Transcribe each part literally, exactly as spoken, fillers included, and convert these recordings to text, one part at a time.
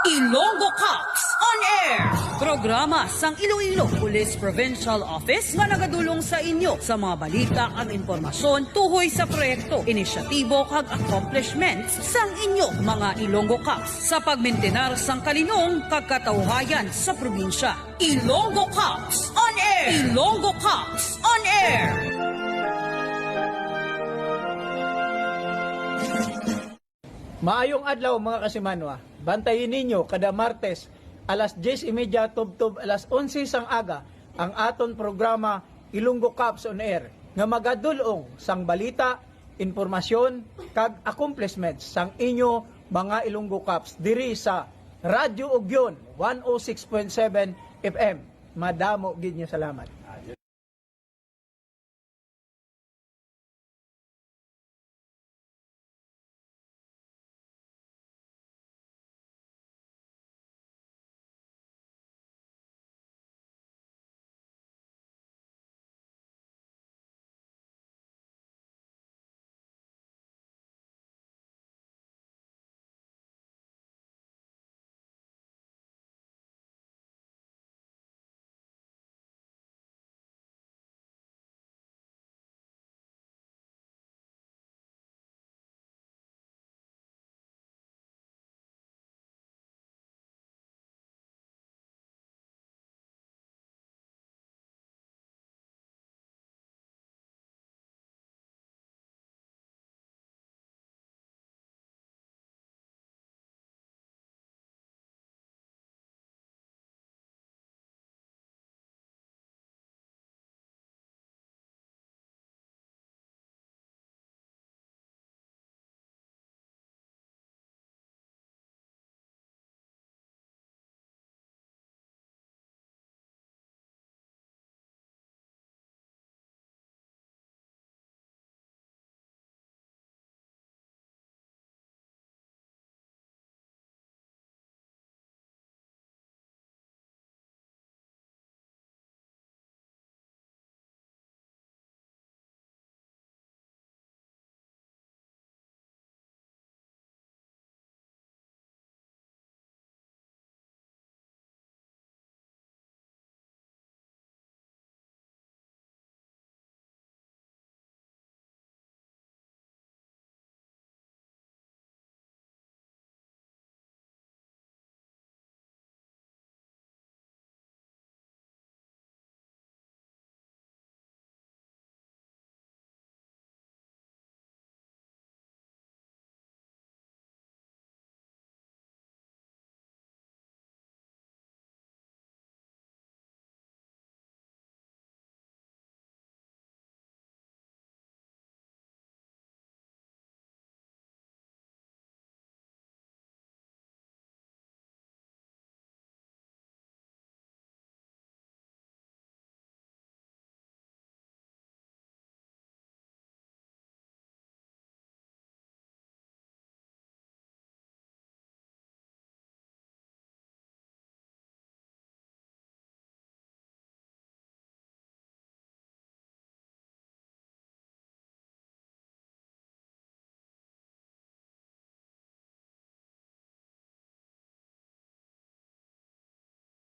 Ilonggo Cops on Air. Programa sang Iloilo Police Provincial Office nga nagadulong sa inyo sa mga balita kag impormasyon tuhoy sa proyekto, inisyatibo kag accomplishments sang inyo mga Ilonggo Cops sa pagmintinar sang kalinong kag katawhayan sa probinsya. Ilonggo Cops on Air. Ilonggo Cops on Air. Maayong adlaw, mga kasimanwa. Bantayi ninyo kada Martes alas diyes y media tubtob alas onse sang aga ang aton programa Ilonggo Cops on Air, nga magadul-ong sang balita, impormasyon, kag accomplishments sang inyo mga Ilonggo Cops diri sa Radyo Ugyon one oh six point seven F M. Madamo gid nga salamat.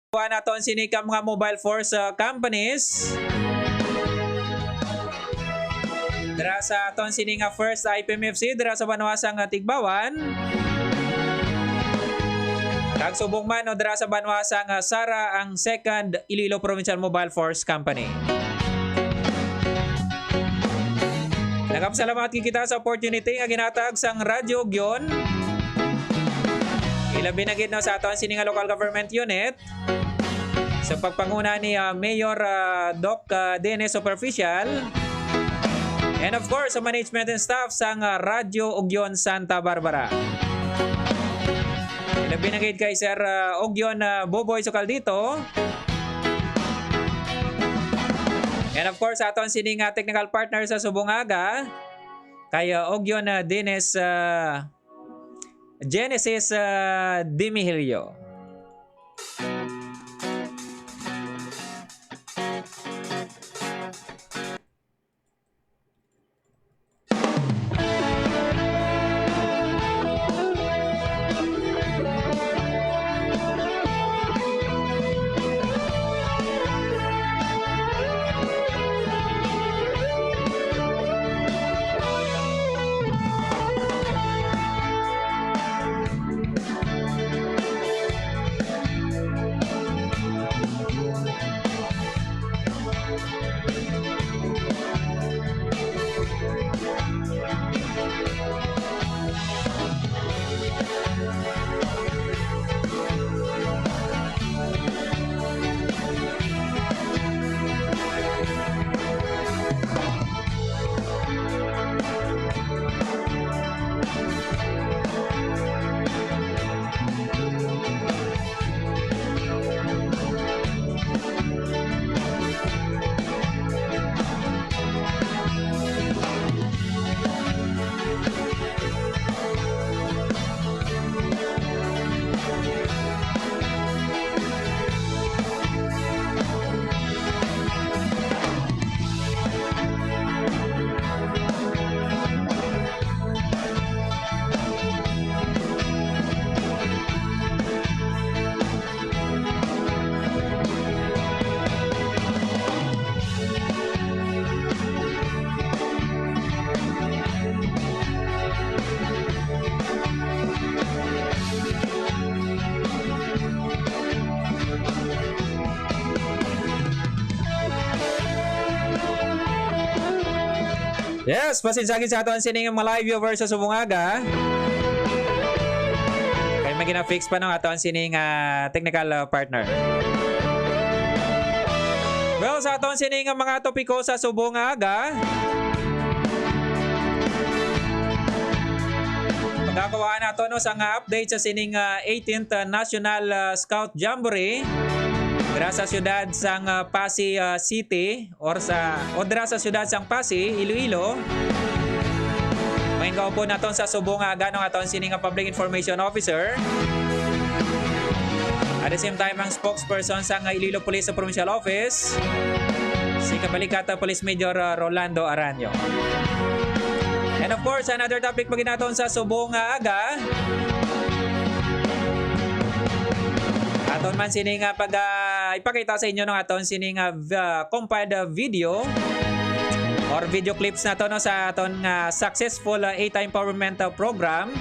Kuha naton sini ka mga mobile force, ah, companies. Dira sa aton sini nga first I P M F C, dira sa banwa sang Tigbawan. Kag subong man, no, dira sa banwa sang Sara ang second Iloilo Provincial Mobile Force Company. Nagapasalamat gid kita sa opportunity nga ginatag sang Radyo Ugyon. Ilabi na gid, no, sa aton sini nga local government unit sa pagpanguna ni, ah, Mayor, ah, Doc, ah, Dennis Superficial. And of course, sa management and staff sang, ah, Radyo Ugyon Santa Barbara. Ilabi na gid kay Sir, ah, Ugyon, ah, Boboy Sukaldito. And of course, aton sini nga technical partner sa subong aga, kay, ah, Ugyon, ah, Dennis, ah, Genesis, ah, Dimihilio. Yes, pasensya gid sa aton sining mga live viewers sa subong aga. Kay may gina-fix pa no aton sining, ah, technical, ah, partner. Well, sa aton sining mga topiko sa subong aga, pagkakawaan nato no sang, ah, update sa sining, ah, eighteenth National, ah, Scout Jamboree dira sa siyudad sang, ah, Passi, ah, City. Or sa, o dira sa siyudad sang Passi, Iloilo. May kaupod naton sa subong nga aga no aton sini nga public information officer. At the same time, ang spokesperson sang Iloilo Police Provincial Office, si Kabalikata Police Major, uh, Rolando Aranyo. And of course, another topic pa gid naton sa subong nga aga. Aton man sini nga pag, ah, ipakita sa inyo no aton sini nga, ah, compiled, ah, video or video clips nato no sa aton nga successful, ah, Eta Empowerment, ah, Program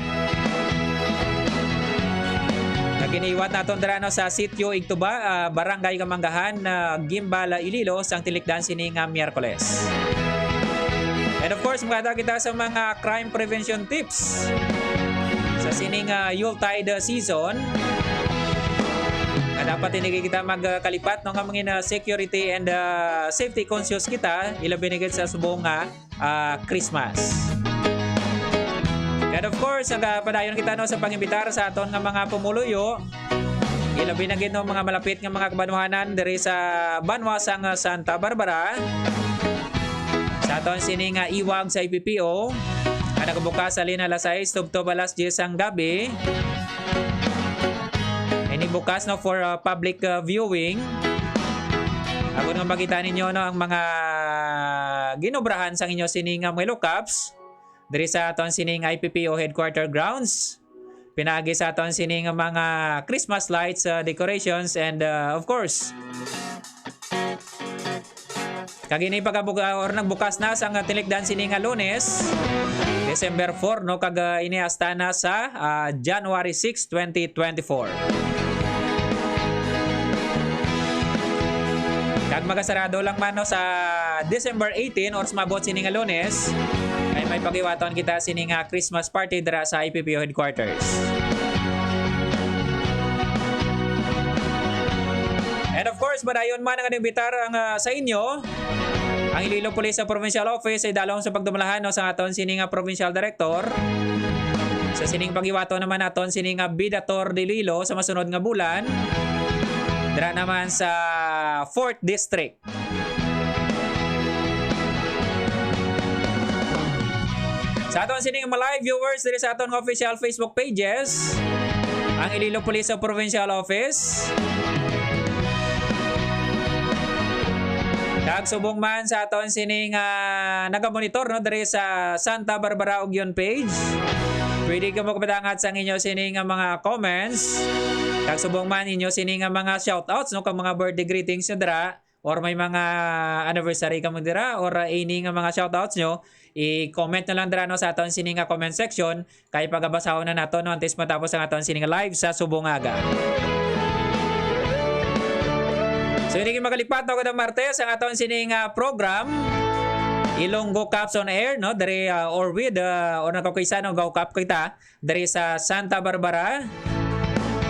nga giniwat naton dira no sa Sitio Igtuba, ah, Barangay Kamanggahan, ah, Guimbal, ah, Iloilo sang tilikdan sini nga Miyerkules. And of course, magkita kita sa mga crime prevention tips sa sining, ah, Yuletide season. Nga dapat hindi kita magkalipat no nga mga, ah, security and, ah, safety conscious kita, ilabi na gid sa subong nga, ah, Christmas. And of course, nagapadayon kita no sa pangimbitar sa aton nga mga pumuluyo, ilabi na gid no mga malapit nga mga kabanwahanan diri sa banwa sang Santa Barbara. Sa aton sini nga iwag sa I P P O, nga nagabukas halin alas sais tubtob alas diyes sang gabi. Ini bukas no for, uh, public, uh, viewing. Ako nga makita ninyo no ang mga ginobrahan sang inyo sini nga mga look-ups diri sa aton sini nga I P P O headquarter grounds. Pinaagi sa aton sini nga mga Christmas lights, uh, decorations, and, uh, of course, kag ini pagabuka or nagbukas na sang tilikdan sini nga Lunes, December four, no, kag, ah, ini hasta na sa, ah, January six, twenty twenty-four. Kag magasarado lang man, no, sa December eighteen or sumabot sini nga Lunes, ay may pagiwaton kita sini nga Christmas party dira sa I P P O headquarters. And of course, madayon man ang inimbitar ang, ah, sa inyo, ang Iloilo Police sa Provincial Office ay dalong sa pagdumalahan, no, sa aton sini nga Provincial Director. Sa sining paghiwato naman aton sini nga Bida Tour de Iloilo sa masunod nga bulan. Dira naman sa Fourth District. Sa aton sining mga live viewers diri sa aton nga official Facebook pages, ang Iloilo Police sa Provincial Office, kag subong man sa aton sining, ah, nagamonitor, no, diri sa Santa Barbara Ugyon page. Pwede kamo kapadangat sa inyo sining nga mga comments. Kag subong man inyo sining nga mga shoutouts, no, kag mga birthday greetings nyo dira, or may mga anniversary kamo dira, or, uh, any nga mga shoutouts nyo, i-comment na lang dira, no, sa aton sini nga comment section, kay pagabasahon na nato, no, antes matapos ang aton sini nga live sa subong aga. So, hindi magalipat, no, kada Martes ang aton sini nga program, Ilonggo Caps on Air, no, diri, uh, or with, uh, or nagkakuisa, no, go cap kita diri sa Santa Barbara,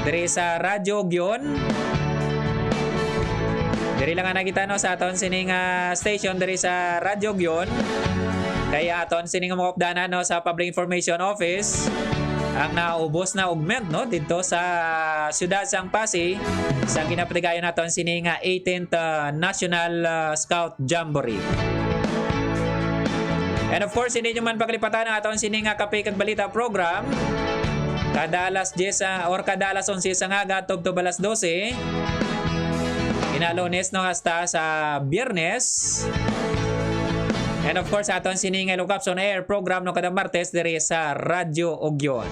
diri sa Radyo Ugyon. Diri lang na kita, no, sa aton sining, ah, station diri sa Radyo Ugyon. Kaya aton sining mga updanan, no, sa Public Information Office ang naubos na augment, no, dito sa siyudad sang Passi sa ginapatigayon naton sini nga eighteenth, ah, National, ah, Scout Jamboree. And of course, hindi nyo man paglipatan ang aton sini nga Kape kag Balita program. Kada alas diyes, ah, or kada alas onse sa ngaga, tubtob alas dose. Ina Lunes, no, hasta sa Biyernes. And of course, aton sini nga Ilong Caps on Air program, no, kada Martes diri sa Radyo Ugyon.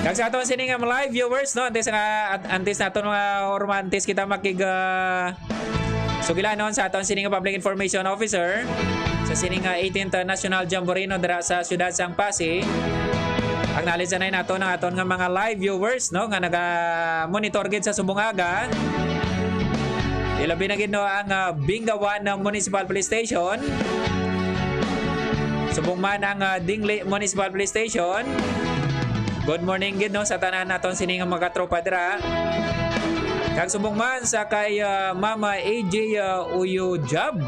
Kag sa aton sini nga mga live viewers, no, antes nga, at-, antes naton mga, or antes kita makig, ah, sugilanon sa aton sini nga public information officer sa sini nga eighteenth National Jamboree, no, dira sa siyudad sang Passi. Acknowledge na nato ang aton nga mga live viewers, no, nga naga-monitor gid sa subong aga. Ilabi na gid, no, ang, ah, Bingawan Municipal Police Station. Subong man ang, ah, Dingli Municipal Police Station. Good morning gid, no, sa tanan naton sini nga mga tropa dira. Kag subong man sa kay, ah, Mama A J, ah, Uyo Job.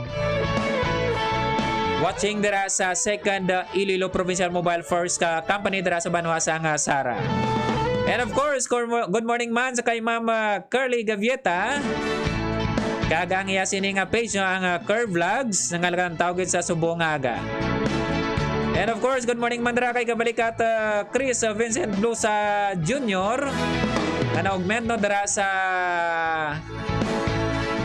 Watching dira sa second, uh, Iloilo Provincial Mobile Force ka company dira sa banwa sang, uh, Sara. And of course, good mo-, good morning man sa kay Ma'am, uh, Curly Gavieta. Kag ang iya sini nga page, no, ang, uh, Curve Vlogs, nga nagalagan tawag sa subong nga aga. And of course, good morning man dira kay Kabalikat, uh, Chris, uh, Vincent Blusa Junior, nga na-augment, no, dira sa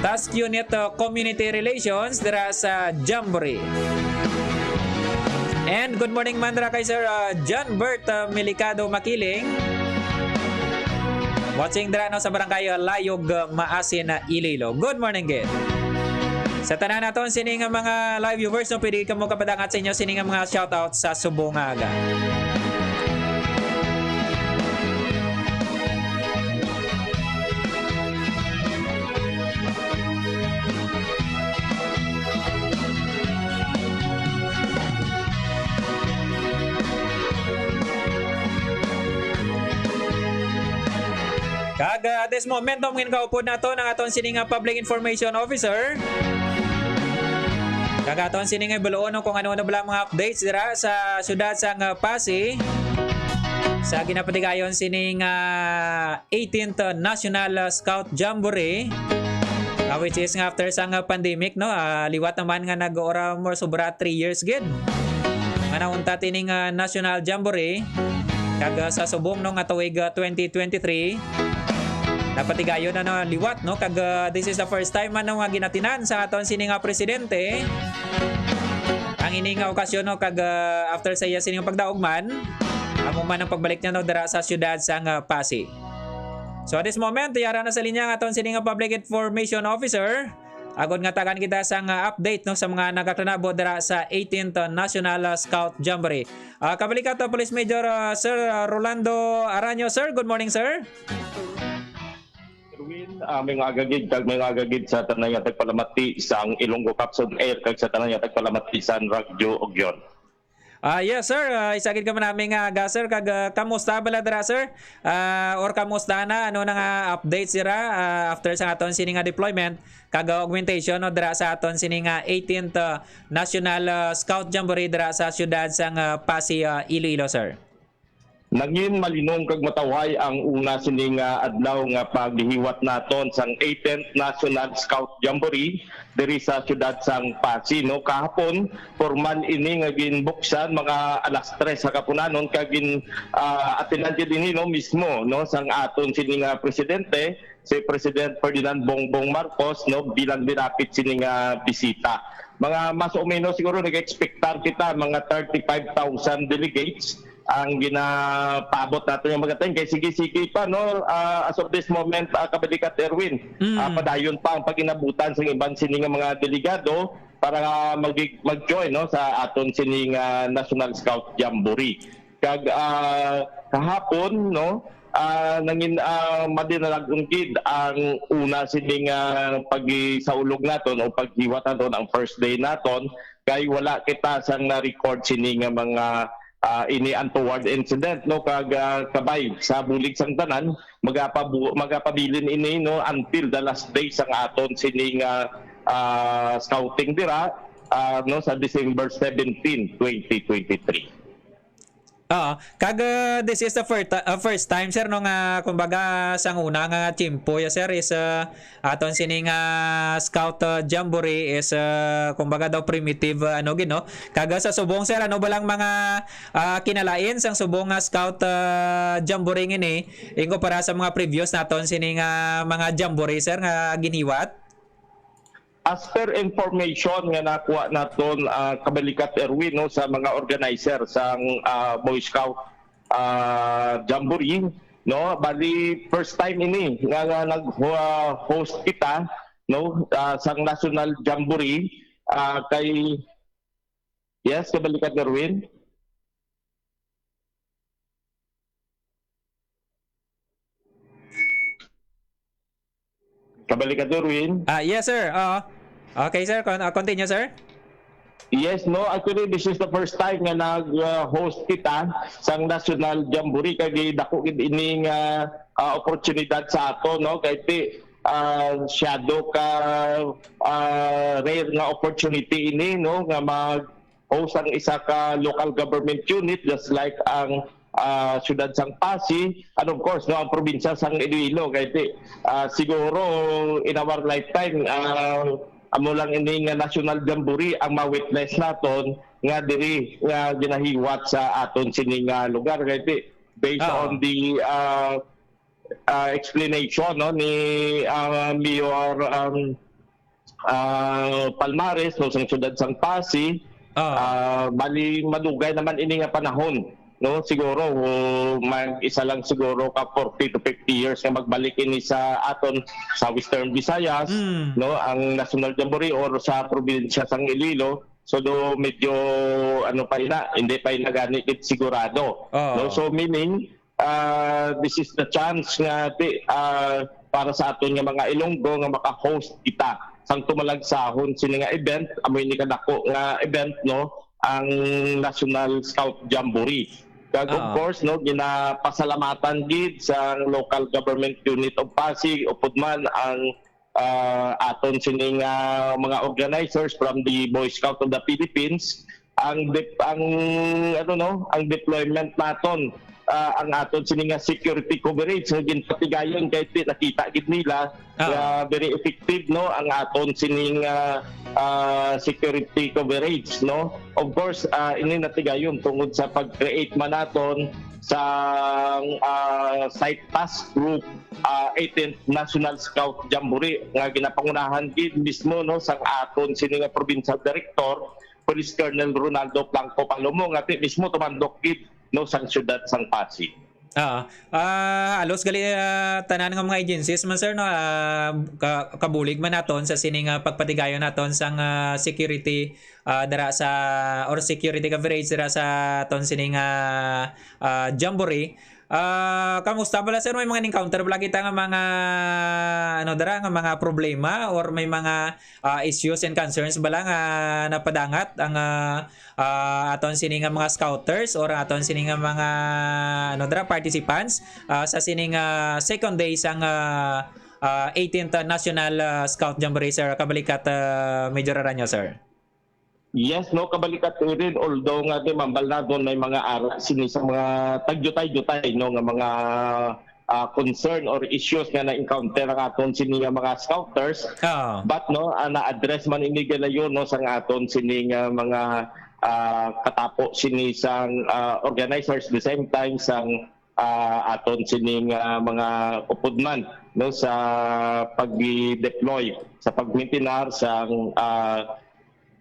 Task Unit, uh, Community Relations dira sa Jamboree. And good morning man dira kay Sir, uh, John Bert, uh, Milicado Makiling. Watching dira, no, sa barangay, uh, Layog, uh, Maasin, uh, Iloilo. Good morning gid. Sa tanan naton sini nga mga live viewers, no, pwede kamo kapadangat sa inyo sini nga mga shoutout sa subong nga aga. Kag, ah, at this moment, no, mangin kaupod nato ang aton sini nga Public Information Officer. Kag aton sini nga ibaloon, no, kung ano-ano bala mga updates dira sa siyudad sang, ah, Passi. Sa ginapatigayon sini nga eighteenth National, ah, Scout Jamboree, ah, which is nga after sang, ah, pandemic, no, ah, liwat naman nga nag-ora mo sobra three years gid nga nauntat ining, ah, National Jamboree. Kag, ah, sa subong, no, nga tuig, ah, twenty twenty-three, napatigayon na, no, liwat, no, kag, ah, this is the first time, ano, nga ginatinan sa aton sini nga presidente ang ini nga okasyon, no, kag, ah, after sa iya sini nga pagdaog man, amo man ang pagbalik niya, no, dira sa siyudad sang, ah, Passi. So, at this moment, yara na sa linya ang aton sini nga Public Information Officer, agod nga tagaan kita sang, ah, update, no, sa mga nagakanabo dira sa eighteenth National, ah, Scout Jamboree. Ah, Kabalikat, ah, Police Major, ah, Sir, ah, Rolando Araño. Sir, good morning, sir. Erwin, ah, may nga agagid, kag may nga agagid sa tanan nga tagpalamati sang Ilonggo Caps on Air, kag sa tanan nga tagpalamati sang Radyo Ugyon. Ah, yes, sir. Ah, isa gid ka man namin nga aga, sir. Kag, ah, kamusta bala dira, sir? Ah, or kamusta na? Ano na nga updates dira, ah, after sa aton sini nga deployment kag, ah, augmentation, no, dira sa aton sini nga eighteenth, ah, National, ah, Scout Jamboree dira sa siyudad sang, ah, Passi, ah, Iloilo, sir? Nangin malinong kag matawhay ang una sini nga adlaw nga paghiwat naton sang eighteenth National Scout Jamboree diri sa siyudad sang Passi, no? Kahapon, formal ini nga ginbuksan mga alas tres sa kapunanon, kag gin, ah, atinan gid ini, no, mismo, no, sang aton sini nga presidente, si President Ferdinand Bongbong Marcos, no, bilang dinapit sini nga bisita. Mga mas o menos siguro nag-expectar kita mga thirty-five thousand delegates ang ginapaabot nato nga mga time. Kay sige-sige pa, no? Ah, as of this moment, ah, Kabalikat Erwin, Mm. ah, padayon pa ang pag-inabutan sa iban sini nga mga delegado para mag-, mag-join, no, sa aton sini nga National Scout Jamboree. Kag, ah, kahapon, no, ah, nangin-, ah, madinalag-on gid ang una sini nga pagisaulog naton o paghiwat naton, ang first day naton, kay wala kita sang na-record sini nga mga, ah, ini untoward incident, no, kag, ah, kabay sa bulig sang tanan, magapabu-, magapabilin ini, no, until the last day sang aton sini nga, ah, scouting dira, ah, no, sa December seventeen, twenty twenty-three. Oo. Kag, uh, this is the first, uh, first time, sir, no, nga, kumbaga, sang una nga tiyempo, ya, sir, is, uh, aton sini nga scout, uh, jamboree is, uh, kumbaga daw primitive, uh, ano gid, no? Kag, uh, sa subong, sir, ano ba lang mga, uh, kinalain sang subong nga scout, uh, jamboree ngini, inkumpara sa mga previous naton sini nga mga jamboree, sir, nga ginhiwat? As per information nga nakuha naton, ah, Kabalikat Erwin, no, sa mga organizer sang, ah, Boy Scout, ah, Jamboree, no, bali first time ini nga, nga nag, ah, host kita, no, ah, sang National Jamboree, ah, kay, yes, Kabalikat Erwin. Kabalikat, Erwin. Ah, yes, sir. Oo. Okay, sir. Con- uh, continue, sir. Yes, no. Actually, this is the first time nga nag-host kita sang National Jamboree, kag dako gid ini nga ah, oportunidad sa ato, no? Kay ti ah, siyado ka ah, rare nga opportunity ini, no, nga mag-host ang isa ka local government unit, just like ang ah, siyudad sang Passi, and of course, no, ang probinsya sang Iloilo. Kay ti ah, siguro in our lifetime, ah, amo lang ini nga National Jamboree ang ma-witness naton nga diri nga ginahiwat sa aton sini nga lugar. Kay ti based Ah. on the ah, ah, explanation, no, ni ah, Mayor um, ah, Palmares, no, sang siyudad sang Passi, Ah. ah, bali madugay naman ini nga panahon, no, siguro, oh, mag isa lang siguro ka forty to fifty years nga magbalik ini sa aton sa Western Visayas, Mm. no, ang National Jamboree or sa probinsya sang Iloilo. So do medyo ano pa ina, hindi pa ina gani gid sigurado, Oo. no? So meaning, ah, this is the chance nga ti, ah, para sa aton nga mga Ilonggo nga maka-host kita sang tumalagsahon sini nga event, amo ini kadako nga event, no, ang National Scout Jamboree. Kag of Ah. course, no, ginapasalamatan gid sa local government unit of Pasig, upod man ang ah, aton sining ah, mga organizers from the Boy Scout of the Philippines, ang dep- ang ano, no, ang deployment naton, ah, ang aton sining nga security coverage nga ginpatigayon kay ti- nakita gid nila Ah. nga very effective, no, ang aton sining ah, ah, security coverage, no. Of course, ah, ini natigayon tungod sa pag-create man naton sa ah, site task group, ah, eighteenth National Scout Jamboree nga ginapangunahan gid mismo, no, sang aton sini nga provincial director, Police Colonel Ronaldo Blanco Palomo, nga ti mismo tumandok gid, no, sang siyudad sang Pasig. Ah, ah, halos gali ah, tanan nga mga agencies man, sir, no, ah, ka, kabulig man naton sa sini nga pagpatigayon naton sang ah, security ah, dira sa or security coverage dira sa aton sini nga ah, Jamboree. Ah, kamusta bala, sir? May mga encounter bala kita nga mga ano dira nga mga problema or may mga ah, issues and concerns bala nga napadangat ang ah, ah, aton sini nga mga scouters or aton sini nga mga ano dira participants ah, sa sini nga second day sang ah, ah, eighteenth National ah, Scout Jamboree, sir? Kabalikat ah, Major Aranyo, sir. Yes, no, kabalikat ko rin, although nga di mambal naton may mga ara sini sa mga tagyutay-jutay, no, nga mga ah, concern or issues nga na-encounter ang aton sini nga mga scouters. Oo. But no, ah, na-address man ini ganayon, no, sang aton sini nga mga ah, katapo sini sang ah, organizers, the same time sang ah, aton sini nga mga upod man, no, sa pag-deploy, sa pag-maintain sang ah,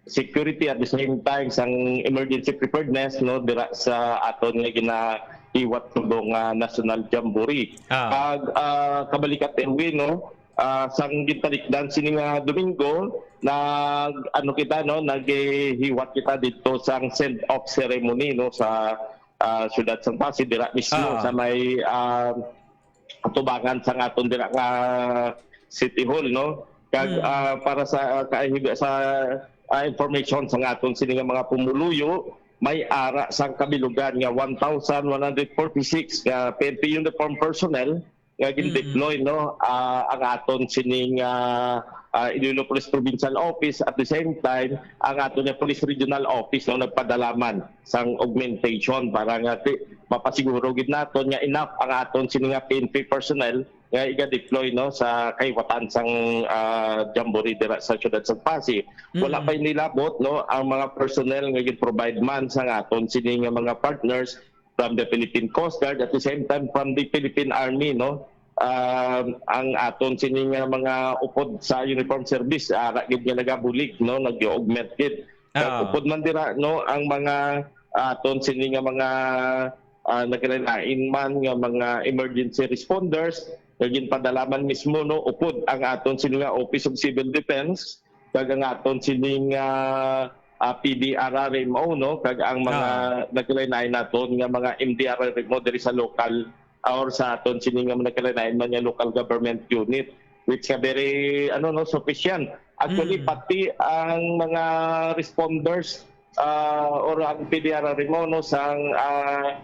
security, at the same time sang emergency preparedness, no, dira sa aton nga ginahiwat subong nga National Jamboree. Ah. Kag ah, kabalikat, Erwin, no, ah, sang gintalikdan sini nga Domingo, nag ano kita, no, naghiwat kita dito sang send off ceremony, no, sa ah, siyudad sang Pasig, dira mismo Ah. sa may ah, atubangan sang aton dira nga City Hall, no? Kag Mm. ah, para sa kahiga sa ah, information sang aton sini nga mga pumuluyo, may ara sang kabilugan nga one thousand one hundred forty-six nga P N P uniform personnel nga gin-deploy, no, ah, ang aton sining ah, ah, Iloilo Police Provincial Office, at the same time ang aton nga Police Regional Office, no, nagpadala man sang augmentation para nga ti- mapasiguro gid naton nga enough ang aton sini nga P N P personnel nga iga-deploy, no, sa kahiwatan sang ah, Jamboree dira sa siyudad sa Pasig. Wala Mm. pa inilabot, no, ang mga personnel nga gin-provide man sang aton sini nga mga partners from the Philippine Coast Guard, at the same time from the Philippine Army, no. Um, ang aton sini nga mga upod sa uniform service, ara gid nga nagabulig, no, nag-augment gid. Kag Ah. upod man dira, no, ang mga aton sini nga mga ah, naglain-lain man nga mga emergency responders nga ginpadala man mismo, no, upod ang aton sini nga Office of Civil Defense kag ang aton sini nga ah, P D R R M O, no, kag ang mga Ah. naglain-lain naton nga mga M D R R M O diri sa local, ah, or sa aton sini nga mga naglain-lain man nga local government unit. which nga very, ano, no, sufficient. Actually, Mm. pati ang mga responders, ah, or ang P D R R M O, no, sang, ah,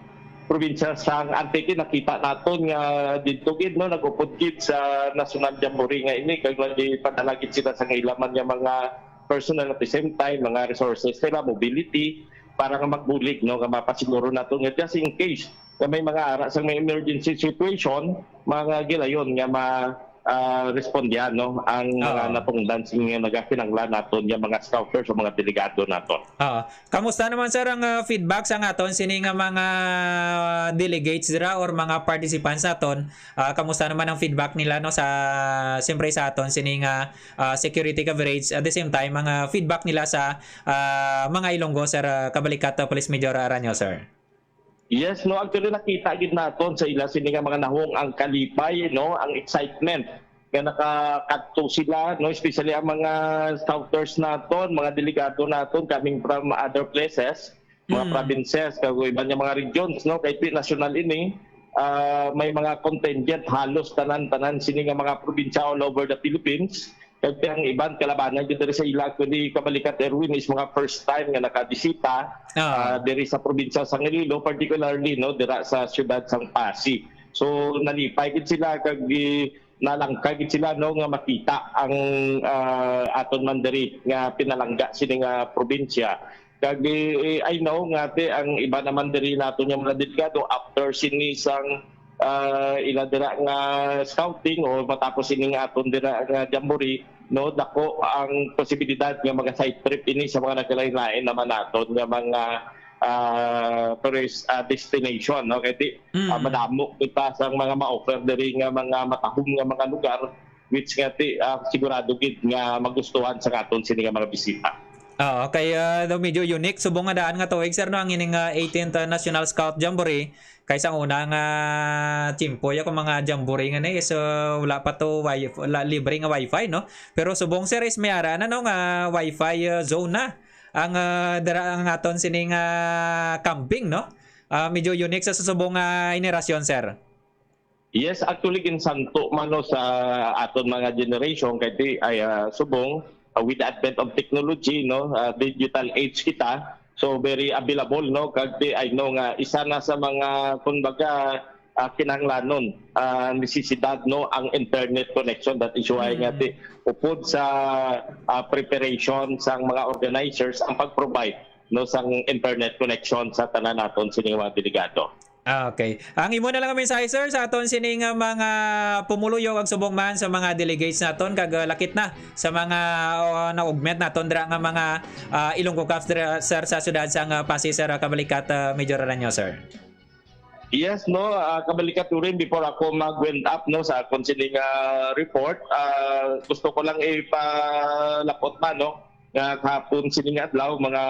probinsya sang Antique, nakita naton nga didto gid, no, nag-upod gid sa National Jamboree nga ini, kag nagpadala gid sila sa ilaman nga mga personnel, at the same time, mga resources nila, mobility, para nga magbulig, no, nga mapasiguro nato nga just in case nga may mga ara sa may emergency situation, mga gilayon nga ma-, ah, respondihan, no, ang mga Oo. natungdan sing nagakinanglan naton nga mga scouters o mga delegado naton. Oo. Kamusta naman, sir, ang, ah, feedback sa aton sini nga mga delegates dira or mga participants naton? Ah, kamusta naman ang feedback nila, no, sa, siyempre, sa aton sini nga, ah, security coverage? At the same time, ang, ah, feedback nila sa, ah, mga Ilonggo, sir, ah, kabalikat, ah, Police Major Aranyo, sir. Yes, no, actually, nakita gid naton sa ila sini nga mga nahong ang kalipay, no, ang excitement nga nakakadto sila, no, especially ang mga scouters naton, mga delegado naton coming from other places, mga Mm. provinces, kag iban nga mga regions, no, kay di national ini, ah, may mga contingent halos tanan-tanan sini nga mga probinsya all over the Philippines. Kag ang iban kalabanan gid diri sa ila, kundi kabalikat, Erwin, is mga first time nga nakabisita, Ah. ah, diri sa probinsya sang Iloilo, particularly, no, dira sa siyudad sang Passi. So, nalipay gid sila kag gi-, nalangka gid sila, no, nga makita ang, ah, aton man diri nga pinalangga sini nga probinsya. Kag, eh, I know nga, ti, ang iba naman diri naton nga mga delegado, after sini sang, ah, ila dira nga scouting o matapos ini nga aton dira nga jamboree, no, dako ang posibilidad nga maga-site trip ini sa mga nagkalain-lain naman naton nga mga, ah, tourist, ah, destination, no? Kay ti, Mm. ah, madamo kita sang mga ma-offer diri nga mga matahom nga mga lugar, which nga ti, ah, sigurado gid nga magustuhan sa aton sini nga mga bisita. Oo, kay, ah, daw medyo unique. Subong nga daan nga tuig, sir, no, ang ining, ah, eighteenth, ah, National Scout Jamboree. Kay sa una nga tiyempo, ya, kung mga jamboree nga na is, ah, wala pa to wi-, wala, libre nga wifi, no? Pero subong, sir, is may ara na, no, nga wifi, ah, zone na ang, ah, dira ang aton sining, ah, camping, no? Ah, medyo unique sa subong nga henerasyon, sir. Yes, actually, ginsanto man, no, sa aton mga generation, kay di ay, ah, subong, ah, with the advent of technology, no, ah, digital age kita, so very available, no, kag di, I know nga isa na sa mga, kumbaga, ah, kinahanglanon, ah, necesidad, no, ang internet connection. That is why nga Mm. ti, upod sa, ah, preparation sang mga organizers ang pag-provide, no, sang internet connection sa tanan naton sini nga mga delegado. Ah, okay. Ang imo na lang nga mensahe, sir, sa aton sini nga mga pumuluyo kag subong man sa mga delegates naton kag, ah, lakip na sa mga, ah, na-augment naton dira nga mga, ah, Ilonggo Cops dira, sir, sa siyudad sang, ah, Passi, sir, ah, kabalikat, ah, Major Aranyo, sir. Yes, no, ah, kabalikat, Turin, before ako mag-wind up, no, sa akon sini nga report, ah, gusto ko lang ipalapot man, no, nga kahapon sini nga adlaw, mga,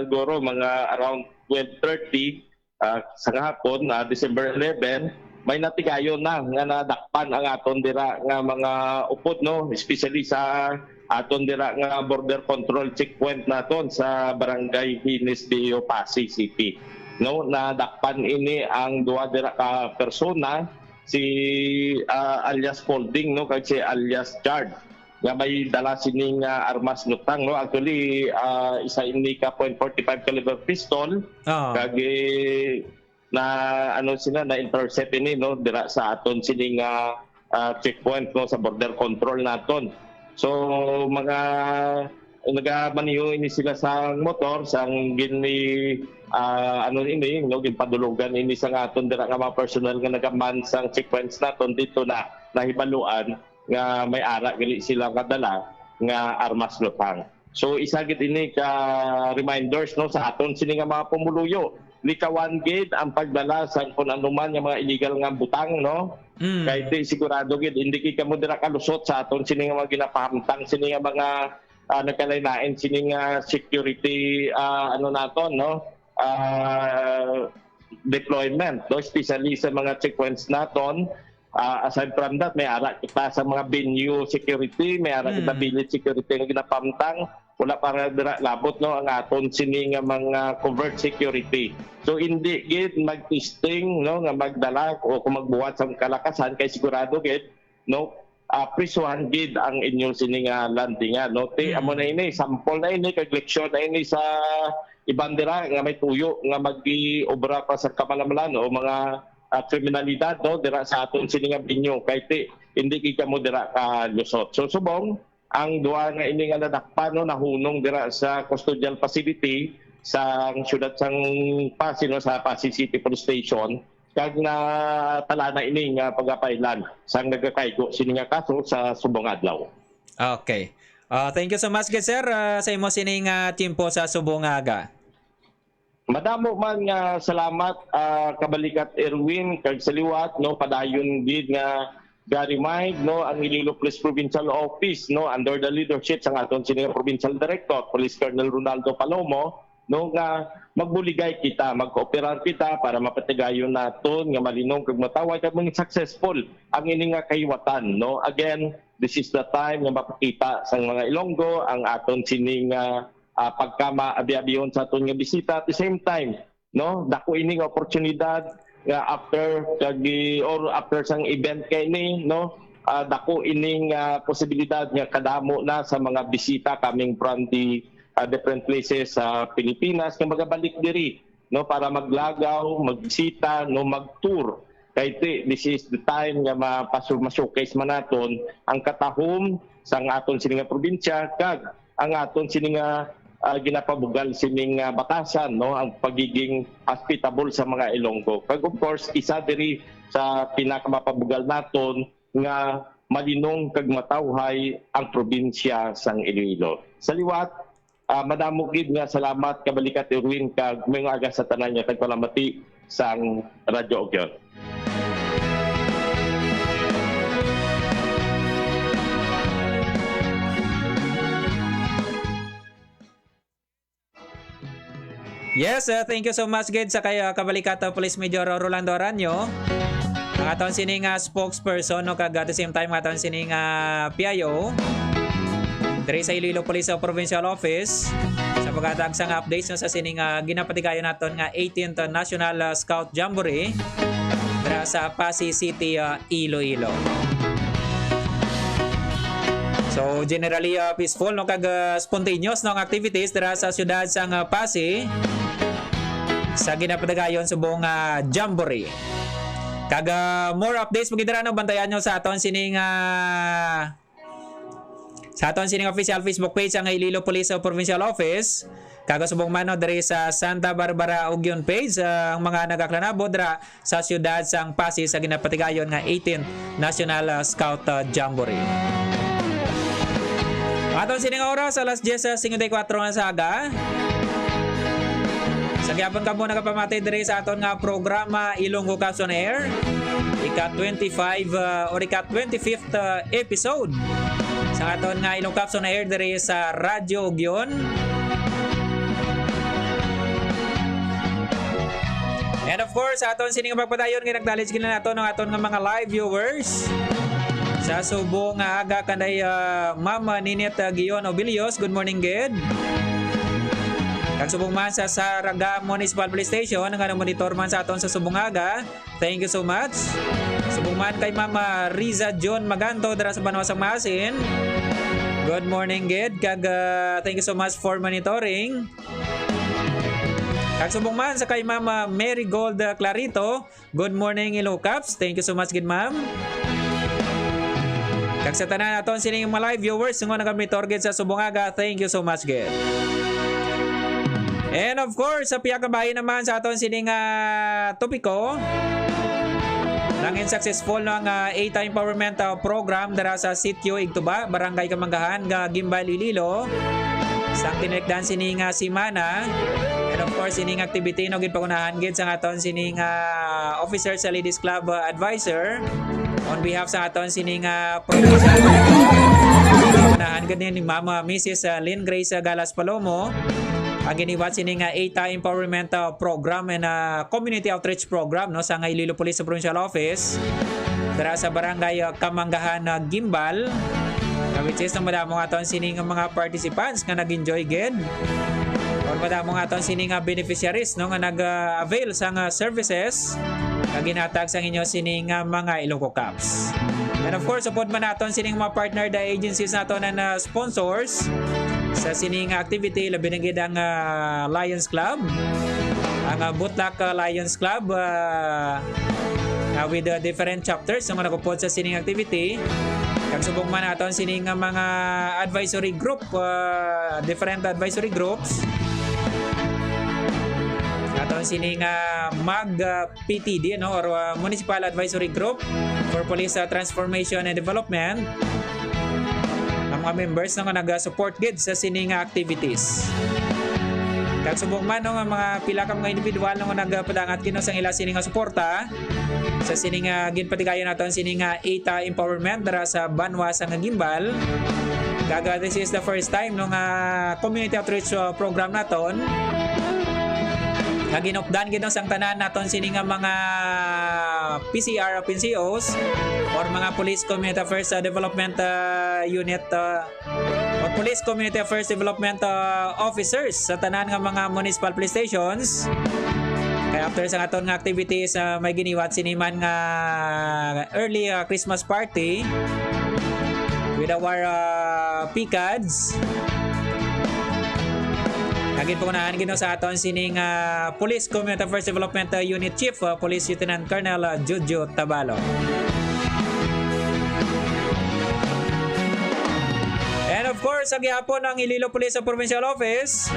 siguro, mga around twelve thirty, ah, sa kahapon, ah, December eleven, may natigayon na nga nadakpan ang aton dira nga mga upod, no, especially sa aton dira nga border control checkpoint naton sa Barangay Hines Viejo, Passi City. No, nadakpan ini ang duha dira ka persona, si, ah, alias Folding, no, kag si alias Chard, nga may dala sining, ah, armas lutang, no. Actually, ah, isa ini ka point forty-five caliber pistol, Oo. kag, eh, na, ano, sila na-intercept ini, no, dira sa aton sining, ah, ah, checkpoint, no, sa border control naton. So, mga, nagamaneho ini sila sa motor, sang gini, ah, ano ini, no, ginpadulugan ini sa aton dira nga mga personnel nga nagaman sang checkpoints naton, dito na nahibaluan nga may ara gali sila kadala nga armas lutang. So, isa gid ini ka reminders, no, sa aton sini nga mga pumuluyo. Likawan gid ang pagdala sa kung ano man nga mga illegal nga butang, no? Mm. Kay ti sigurado gid, hindi gid kamo dira kalusot sa aton sini nga mga ginapahamtang, sini nga mga, ah, nagkalain-lain, sini nga security, ah, ano naton, no? Ah, deployment, no? Especially sa mga checkpoints naton. Ah, aside from that, may ara kita sa mga venue security, may ara kita Mm. village security nga ginapamtang. Wala pa nga dira labot, no, ang aton sini nga mga covert security. So, hindi gid mag-testing, no, nga magdala o kung magbuhat sa kalakasan, kay sigurado gid, no, ah, prisuhan gid ang inyo sini nga landingan, no? Ti, Mm. amo na ini, sample na ini, kag leksyon na ini sa iban dira nga may tuyo nga mag-obra pa sa kamalamalan o mga, ah, kriminalidad, no? Dira sa aton sini nga venue, kay ti, hindi gid kamo dira kalusot. So, subong, ang duha nga ini nga nadakpan, no, nahunong dira sa custodial facility sa siyudad sang Passi, no, sa Passi City Police Station, kag natala na ini nga pagapailan sang nagakaigo sini nga kaso sa subong adlaw. Okay. Ah, thank you so much, good sir, ah, sa imo sini nga tiyempo sa subong nga aga. Madamo man nga salamat, ah, Kabalikat Erwin, kag sa liwat, no, padayon gid nga ga-remind, no, ang Iloilo Police Provincial Office, no, under the leadership sang aton sini nga Provincial Director, Police Colonel Ronaldo Palomo, no, nga magbuligay kita, magkooperar kita para mapatigayon naton nga malinong kag matawhay kag maging successful ang ini nga kahiwatan, no. Again, this is the time nga mapakita sang mga Ilonggo ang aton sini nga, ah, pagkamaabi-abihon sa aton nga bisita. At the same time, no, dako ini nga oportunidad nga after kag, or after sang event kay ni, no, ah, dako ining, ah, posibilidad nga kadamo na sa mga bisita coming from the, ah, different places sa Pilipinas nga magabalik diri, no, para maglagaw, magbisita, no, mag-tour. Kay ti, this is the time nga mapasu-, ma-showcase man naton ang katahom sang aton sini nga probinsya kag ang aton sini nga, ah, ginapabugal sining, ah, batasan, no, ang pagiging hospitable sa mga Ilonggo. Kag of course, isa diri sa pinakamapabugal naton nga malinong kag matawhay ang probinsya sang Iloilo. Sa liwat, ah, madamo gid nga salamat, Kabalikat Erwin, kag maayong aga sa tanan nga tagpalamati sang Radyo Ugyon. Yes, uh, thank you so much gid sa kay, uh, Kabalikat, uh, Police Major Rolando Aranyo. Ang aton sini nga spokesperson, no, kag at the same time, ang aton sini nga P I O diri sa Iloilo Police, uh, Provincial Office sa paghatag sang updates, no, sa sini nga ginapatigayon naton nga eighteenth National, uh, Scout Jamboree dira sa Passi City, uh, Iloilo. So, generally, uh, peaceful, no, kag, uh, spontaneous, no, ang activities dira sa siyudad sang, uh, Passi sa ginapatigayon subong, uh, Jamboree. Kag, uh, more updates pa gid dira, no, bantayan nyo sa aton sining, uh, sa aton sining official Facebook page ang Iloilo Police, uh, Provincial Office. Kag subong man, no, diri sa Santa Barbara Ugyon page, uh, ang mga nagaklanabo dira sa siyudad sang Passi sa ginapatigayon nga eighteenth National, ah, Scout, ah, Jamboree. Aton sining oras, alas diyes singkwenta y kuwatro na sa aga. Sa gihapon kamo nagapamati diri sa aton nga programa Ilonggo Cups on Air, ika twenty-five, ah, or ika twenty-fifth, ah, episode sa aton nga Ilonggo Cups on Air diri sa Radyo Ugyon. And of course, sa aton sining pagpadayon, nga nagdalit sila nato ng aton nga mga live viewers. Sa subong nga aga kanday, ah, Ma'am Ninit, ah, Gion Obilios, good morning gid. Kag subong man sa Saraga Municipal Police Station, nga monitor man sa aton sa subong nga aga, thank you so much. Subong man kay Ma'am, ah, Riza John Maganto dira sa Banwa sang Maasin, good morning gid. Kag, ah, thank you so much for monitoring. Kag subong man sa kay Ma'am, ah, Mary Gold, ah, Clarito, good morning, Ilonggo Cups. Thank you so much gid, ma'am. Kag sa tanan aton sining mga live viewers nga nagamonitor gid sa subong nga aga, thank you so much gid. And of course, sa pihak nga bahin naman sa aton sining, ah, topiko, nangin successful, no, ang, ah, Eta Empowerment, ah, Program dira sa Sitio Igtuba, Barangay Kamanggahan, nga Guimbal, Iloilo. Sang tinikdan sini nga semana. And of course, sining activity, no, ginpangunahan gid sa aton sining, ah, officer sa Ladies Club, ah, advisor. On behalf sa aton sining, ah, provincial, pangunahan gid ni Ma'am, ah, Missus, ah, Lynn Grace, ah, Galas Palomo. Ang giniwat sining, ah, Eta Empowerment, ah, Program and, ah, Community Outreach Program, no, sa nga Iloilo Police Provincial Office. Dira sa Barangay, ah, Kamanggahan, ah, Guimbal. Nga which is, no, madamo nga aton sining mga participants nga nag-enjoy gid. Or madamo nga aton sining, ah, beneficiaries, no, nga nag, ah, avail sa nga services nga ginhatag sa inyo sining, ah, mga Ilonggo Cups. And of course, upod man naton sining mga partner the agencies nato na, na sponsors sa sining activity, labi na gid ang, ah, Lions Club, ang, ah, Butlak, ah, Lions Club, ah, ah, with, ah, different chapters nga nagupod sa sining activity. Kag subong man naton sining, ah, mga advisory group, ah, different advisory groups. Aton sining, ah, mag, ah, P T D, no, or, ah, Municipal Advisory Group for Police, ah, Transformation and Development. Ang mga members, no, nga nag-support gid sa sining, ah, activities. Kag subong man, no, nga mga pila ka mga individual, no, nga nagpadangat gid, no, sang ila sining nga suporta sa sining, ah, ginpatigayon naton sining, ah, ETA empowerment dira sa banwa sang Guimbal. Kag, ah, this is the first time, no, nga community outreach, ah, program naton nga ginupdan gid, no, sang tanan naton sini nga mga P C R of N C Os or mga Police Community Affairs, ah, Development, ah, Unit, ah, or Police Community Affairs Development, ah, Officers sa tanan nga mga municipal police stations. Kay after sa aton nga activities, ah, may giniwat sini man nga early, ah, Christmas party with our, ah, P CADs. Naging pangunahan gid, no, sa aton sining, ah, Police Community Affairs Development, ah, Unit Chief, ah, Police Lieutenant Colonel, ah, Jojo Tabalo. And of course, sa gihapon ang Iloilo Police Provincial Office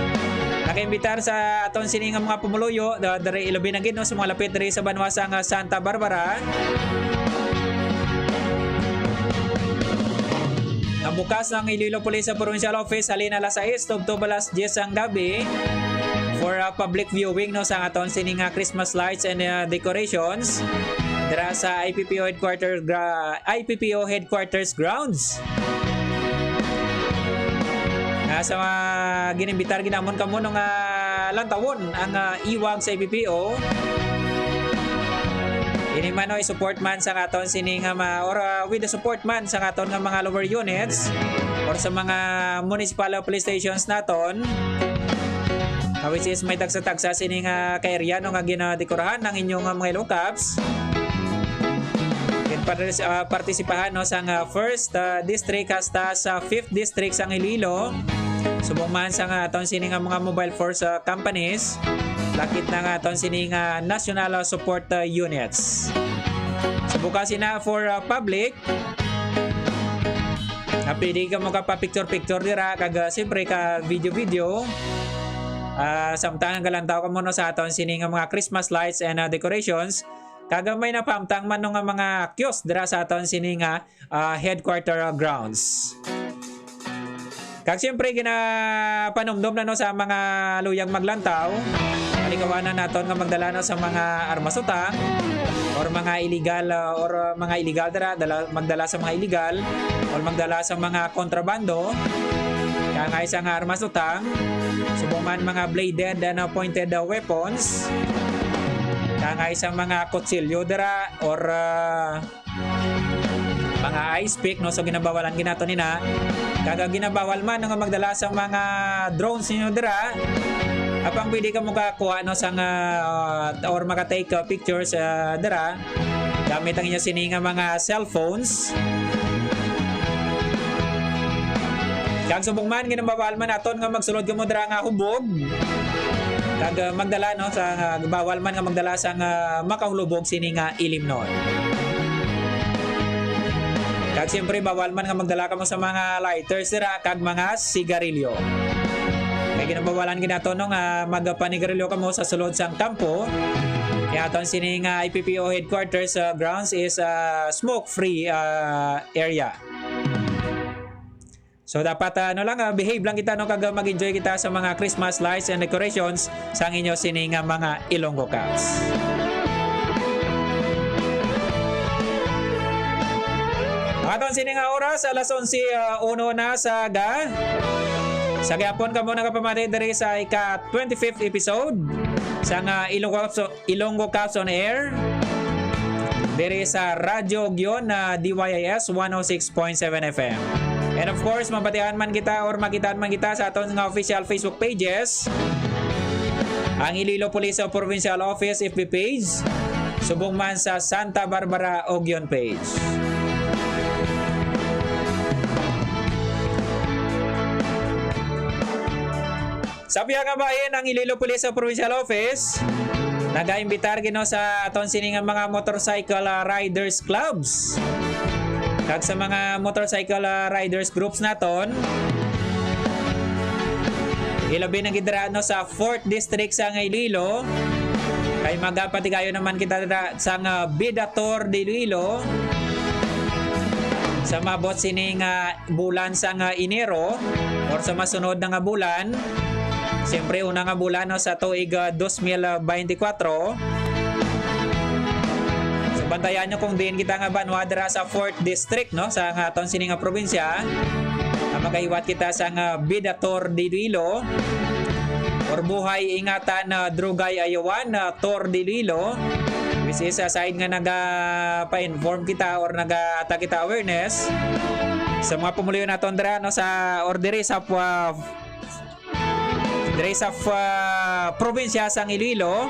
nakaimbitar sa aton sini nga mga pumuluyo, da-, diri ilabi na gid, no, sa mga lapit diri sa banwa sang Santa Barbara. Ang bukas ng Iloilo Police Provincial Office halin alas sais tubtob alas diyes sang gabi for, uh, public viewing, no, sa aton sini nga Christmas lights and, uh, decorations dira sa I P P O headquarters gra-, I P P O headquarters grounds. Nga sa mga ginimbitar ginamon kamo, no, nga lantawon ang, ah, iwag sa I P P O. Ini man, no, i-support man sa aton sini nga ma-, or, ah, with the support man sa aton nga mga lower units or sa mga municipal police stations naton. Ah, which is may tagsa-tagsa sini nga ka-area, no, nga ginadekorahan ang inyong, ah, mga Ilonggo Cups. Gin-, ah, partisipahan, no, sa nga first, ah, district hasta sa fifth district sang Iloilo. Subong man sa nga aton sini nga mga mobile force, ah, companies, lakip na nga aton sini nga national, ah, support, ah, units. So, bukas ina for, ah, public. Ah, pwede ka mo ka pa picture-picture dira, kag, ah, siyempre ka video-video. Ah, samtang galantaw ka mo, no, sa aton sini nga mga Christmas lights and, ah, decorations. Kag may napahamtang man, no, nga mga kiosk dira sa aton sini nga, ah, headquarter, ah, grounds. Kag siyempre, ginapanumdom na, no, sa mga luyag maglantaw, malikawanan naton nga magdala, no, sa mga armas utang or mga illegal, ah, or, ah, mga illegal dira, dala, magdala sa mga illegal or magdala sa mga kontrabando. Kangay sa nga armas utang, subong man mga bladed and, ah, pointed, ah, weapons. Kangay sa mga kutsilyo dira or, ah, mga ice pick, no? So, ginabawalan ginato nina. Kag ginabawal man nga magdala sa mga drones ninyo dira. Apang pwede ka makakuha, no, sa nga, uh, or maka-take, uh, pictures, uh, dira gamit ang inyo sini nga mga cellphones. Kag subong man, ginabawal man naton nga magsulod kamo dira nga hubog. Kag, uh, magdala, no, sa, uh, bawal man nga magdala sa nga makahulubog sini nga ilimnon. Kag siyempre, bawal man nga magdala kamo sa mga lighters dira kag mga sigarilyo. Kay ginabawalan ginato, no, nga magpanigarilyo kamo sa sulod sang kampo. Kay aton sini nga I P P O headquarters, uh, grounds is, uh, smoke-free, uh, area. So, dapat, ah, ano lang, ah, behave lang kita, no, kag, ah, mag-enjoy kita sa mga Christmas lights and decorations sang inyo sini nga mga Ilonggo Cups. Ang aton sini nga oras, alas onse, ah, uno na sa ga-, sa gihapon kamo nagapamati diri sa ika twenty-fifth episode sa nga Ilonggo Cups, Ilonggo Cups on Air diri sa Radyo Ugyon na D Y I S one oh six point seven F M. And of course, mabatian man kita or makitaan man kita sa aton nga official Facebook pages, ang Iloilo Police Provincial Office F B page, subong man sa Santa Barbara Ugyon page. Sa biya nga bahin, ang Iloilo Police Provincial Office nagaimbitar gid, no, sa aton sini nga mga motorcycle, ah, riders clubs kag sa mga motorcycle, ah, riders groups naton, ilabi na gid dira, no, sa fourth District sa Iloilo, kay magapatigayon naman kita dira sa nga Bida Tour de Iloilo sa maabot sini nga bulan sang, ah, Enero or sa masunod na nga bulan. Siyempre, una nga bulan, no, sa tuig, ah, dos mil beintikwatro. So, bantayan nyo kung diin kita nga banwa dira sa fourth District, no, sa nga aton sini nga probinsya. Ah, makahiwat kita sa nga Bida Tour de Iloilo or Buhay Ingatan, ah, Drugay Ayawan, ah, Tour de Iloilo, which is, ah, aside nga naga-pa-inform kita or nagahatag kita awareness sa mga pumuluyo naton dira, no, sa or diri sa, ah, diri sa, ah, probinsya sang Iloilo,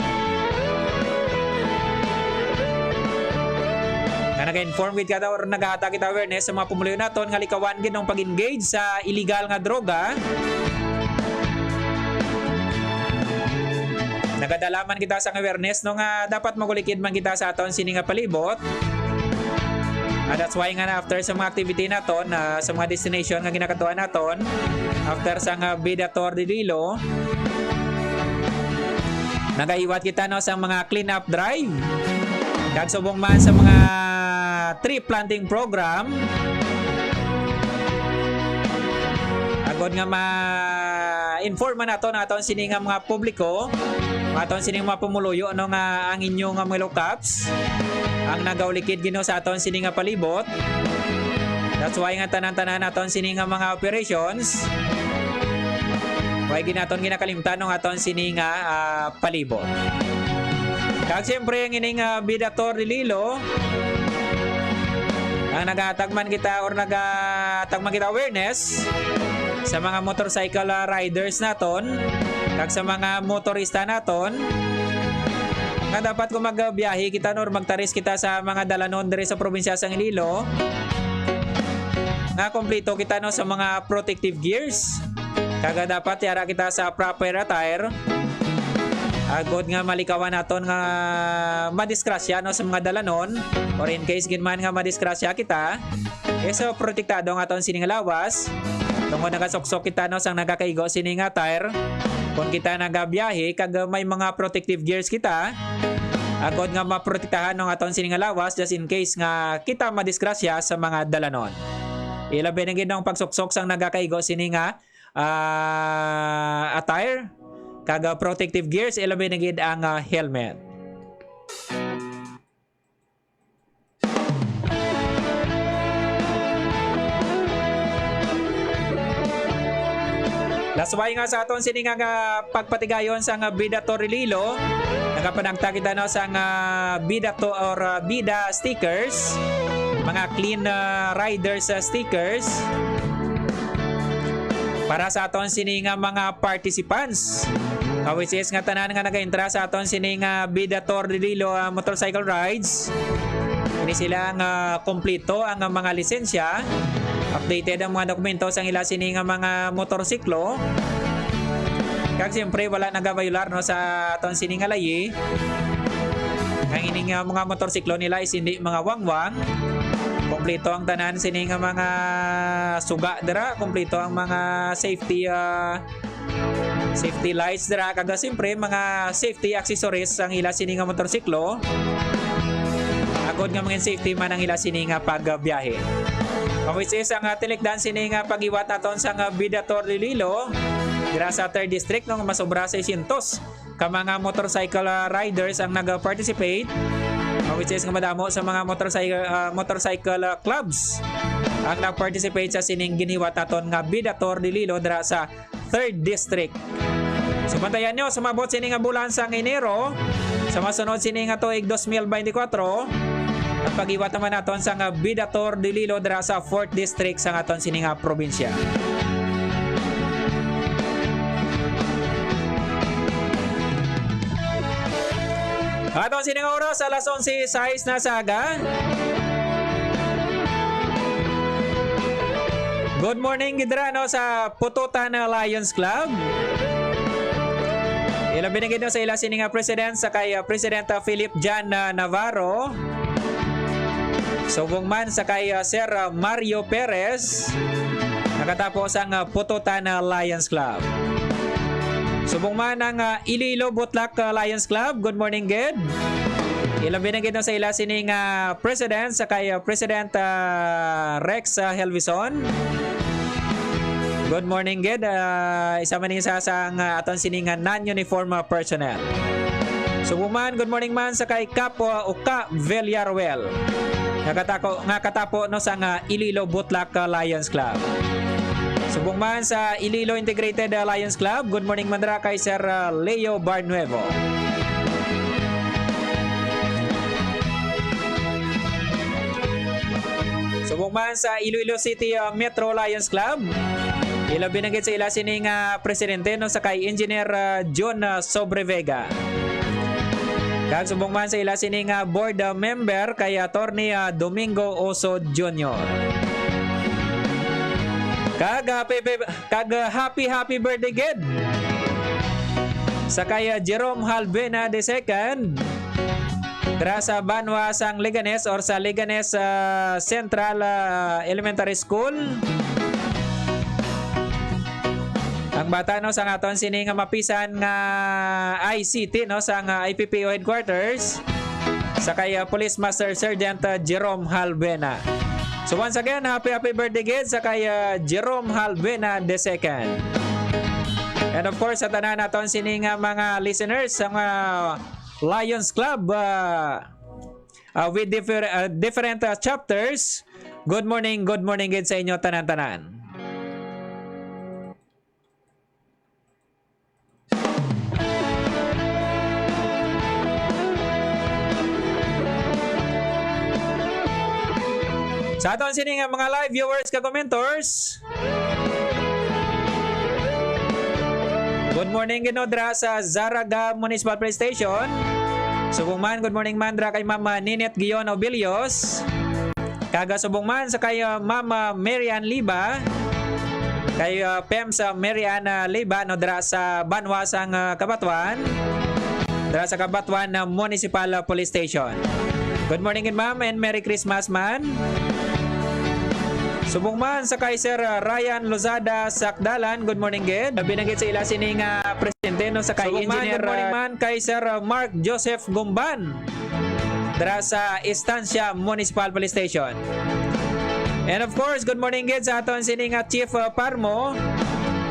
nga naga-inform gid kita or nagahatag kita awareness sa mga pumuluyo naton nga likawan gid ang pag-engage sa illegal nga droga. Nagadala man kita sang awareness, no, nga dapat magulikid man kita sa aton sini nga palibot. Ah, that's why nga na after sa mga activity naton, ah, sa mga destination nga ginakatuan naton, after sa nga Bida Tour de Iloilo, nagahiwat kita, no, sa mga clean-up drive kag subong man sa mga tree planting program. Agod nga ma-inform man nato naton sini nga mga publiko, naton sini nga mga pumuluyo, no, nga ang inyo nga mga look-ups ang nagaulikid gid, no, sa aton sini nga palibot. That's why nga tanan-tanan naton sini nga mga operations, why gid naton ginakalimtan ang aton sini nga, ah, palibot. Kag siyempre, ang ining, ah, Bida Tour de Iloilo, ang nagahatag man kita or nagahatag man kita awareness sa mga motorcycle, ah, riders naton kag sa mga motorista naton nga dapat kung magbiyahe kita, no, or magtaris kita sa mga dalanon diri sa probinsya sang Iloilo, nga kompleto kita, no, sa mga protective gears. Kag dapat yara kita sa proper attire. Agod nga malikawan naton nga madisgrasya, no, sa mga dalanon, or in case gid man nga madisgrasya kita, is, uh, protektado ang aton sini nga lawas. Tungod nagasuksok kita, no, sang nagakaigo sini nga attire. Kung kita nagabiyahe kag may mga protective gears kita, agod nga maprotektahan ang aton sini nga lawas just in case nga kita madisgrasya sa mga dalanon. Ilabi na gid ang pagsuksok sang nagakaigo sini nga, ah, attire kag, ah, protective gears, ilabi na gid ang, ah, helmet. Lasway nga sa aton sini nga, nga pagpatigayon sa nga Bida Tour de Iloilo, nagapanagta kita, no, sa nga Bida to or, uh, Bida stickers, mga clean, uh, riders, uh, stickers para sa aton sini nga mga participants. Uh, which is nga tanan nga nagaentra sa aton sini nga Bida Tour de Iloilo, uh, motorcycle rides. Ini sila nga kompleto ang mga lisensya, updated ang mga dokumento sang ila sini nga mga motorsiklo. Kag siyempre, wala nagabayular, no, sa aton sini nga layi. Ang ining, ah, mga motorsiklo nila is hindi mga wangwang. Kompleto ang tanan sini nga mga suga dira, kompleto ang mga safety, ah, safety lights dira, kag siyempre mga safety accessories ang ila sini nga motorsiklo. Agod nga mga safety man ang ila sini nga pagbiyahe. Which is ang, ah, tinikdan sini nga paghiwat naton sa nga Bida Tour de Iloilo dira sa third district, no, nga masobra seiscientos ka mga motorcycle, ah, riders ang nag-participate. Ah, which is nga madamo sa mga motorcycle, ah, motorcycle, ah, clubs ang nag-participate sa sining ginhiwat naton nga Bida Tour de Iloilo dira sa third District. So, bantayan nyo, sumabot sini nga bulan sang Enero, sa masunod sini nga tuig dos mil beintikwatro, ang pag-iwat naman naton sa nga Bida Tour de Iloilo dira sa fourth District sa aton sini nga probinsya. Aton sini nga oras, alas onse sais na sa aga. Good morning gid dira, no, sa Pututan Lions Club. Ilabi na gid, no, sa ila sini nga president, sa kay, ah, President, ah, Philip John, ah, Navarro. Subong man sa kay, ah, Sir, ah, Mario Perez. Nakatapo sang, ah, Pututan, ah, Lions Club. Subong man ang, ah, Iloilo Butlak, ah, Lions Club. Good morning, gid. Ilabi na gid, no, sa ila sini nga president, sa kay, ah, President, ah, Rex, ah, Helvison. Good morning, gid. Ah, isa man ni sa, sa nga aton sini nga non-uniform, ah, personnel. Subong man, good morning man sa kay Kap, ah, Uka Villaruel. Nga katako-, nga katapo, no, sa nga Iloilo Butlak, ah, Lions Club. Subong man sa Iloilo Integrated, ah, Lions Club, good morning man dira kay Sir, ah, Leo Barnuevo. Subong man sa Iloilo City, ah, Metro Lions Club. Ilabi na gid sa ila sini nga presidente, no, sa kay Engineer, ah, John, ah, Sobrevega. Kag subong man sa ila sini nga board, ah, member kay Attorney, ah, Domingo Oso Junior. Kag happy, kag happy, happy birthday gid sa kay, ah, Jerome Halbena the second. Dira sa banwa sang Leganes or sa Leganes, ah, Central, ah, Elementary School. Ang bata, no, sa aton sini nga mapisan nga I C T, no, sa nga I P P O headquarters, sa kay, ah, Police Master Sergeant, ah, Jerome Halbena. So once again, happy, happy birthday gid sa kay, ah, Jerome Halbena the second. And of course, sa tanan naton sini nga mga listeners sa mga Lions Club, ah, ah, with differ-, ah, different, ah, chapters. Good morning, good morning gid sa inyo tanan-tanan. Sa aton sini nga mga live viewers kag commenters, good morning gid, no, dira sa Zarraga Municipal Police Station. Subong man, good morning man dira kay Ma'am, ah, Ninette Guion Obilios. Kag, ah, subong man sa kay, ah, Ma'am, ah, Mary Ann Liba, kay, ah, P E M sa Mary Ann, ah, Liba, no, dira sa banwa sang, ah, Cabatuan, dira sa Cabatuan, ah, Municipal, ah, Police Station. Good morning gid, ma'am, and Merry Christmas man. Subong man sa kay Sir, ah, Ryan Lozada Sakdalan, good morning gid. Labi na gid sa ila sini nga presidente, no, sa kay Subong man, Engineer, good morning ah, man kay Sir, ah, Mark Joseph Gumban, dira sa Estancia Municipal Police Station. And of course, good morning gid sa aton sini nga Chief, ah, Parmo,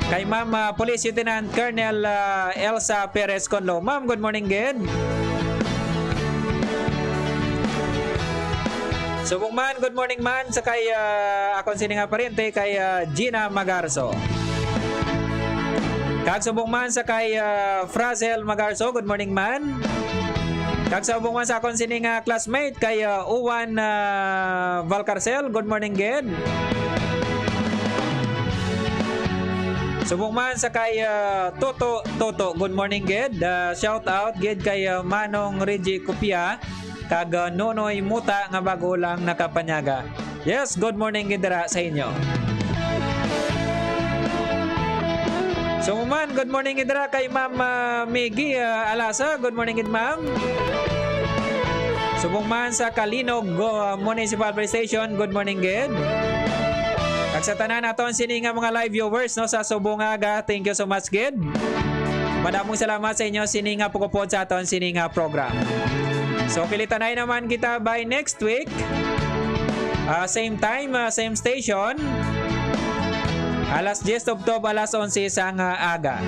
kay Ma'am, ah, Police Lieutenant Colonel, ah, Elsa Perez Conlo. Ma'am, good morning gid. Subong man, good morning man sa kay, ah, akon sini nga pariente kay, ah, Gina Magarso. Kag subong man sa kay, ah, Frazel Magarso, good morning man. Kag subong man sa akon sini nga classmate kay, ah, Uwan, ah, Valcarcel, good morning gid. Subong man sa kay, ah, Toto, Toto, good morning gid. Ah, shout out gid kay, ah, Manong Reggie Copia kag, ah, Nonoy Muta nga bago lang nakapanyaga. Yes, good morning gid dira sa inyo. So man, good morning gid dira kay Ma'am, ah, Miggy, ah, Alasa. Good morning gid, ma'am. Subong man sa Calinog, ah, Municipal Police Station, good morning gid. Kag sa tanan naton sini nga mga live viewers, no, sa subong nga aga, thank you so much gid. Madamong salamat sa inyo sini nga pagupod sa aton sini nga program. So, kilitanay naman kita by next week. Ah, same time, ah, same station. Alas diyes tubtob alas onse sang, ah, aga.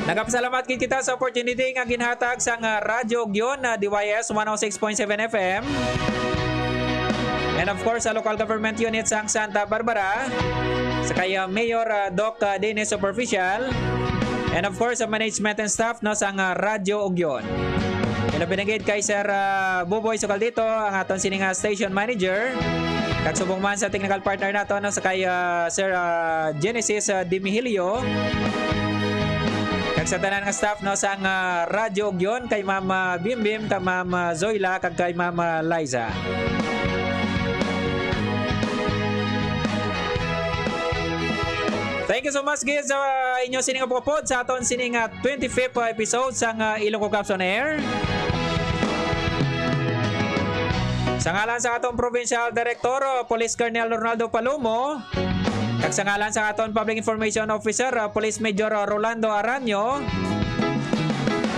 Nagapasalamat gid kita sa opportunity nga ginhatag sang, ah, Radyo Ugyon, ah, D Y S one oh six point seven F M. And of course, sa local government unit sang Santa Barbara, sa kay, ah, Mayor, ah, Doc, ah, Dennis Superficial. And of course, sa management and staff, no, sang, ah, Radyo Ugyon. Ilabi na gid kay Sir, ah, Buboy Sukaldito, ang aton sini nga station manager. Kag subong man sa technical partner nato, no, sa kay, ah, Sir, ah, Genesis, ah, Dimihilio. Kag sa tanan nga staff, no, sang, ah, Radyo Ugyon, kay Ma'am, ah, Bimbim, kay Ma'am, ah, Zoila, kag kay Ma'am, ah, Liza. Thank you so much, guys, sa inyo sining upod sa aton sining, ah, twenty-fifth episode sang, ah, Ilonggo Cops on Air. Sa ngalan sa aton Provincial Director, ah, Police Colonel Ronaldo Palomo, kag sa ngalan sa aton Public Information Officer, ah, Police Major, ah, Rolando Aranyo,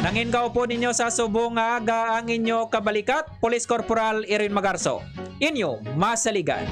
nangin kaupod ninyo sa subong nga aga ang inyo kabalikat, Police Corporal Irwin Magarso. Inyo masaligan.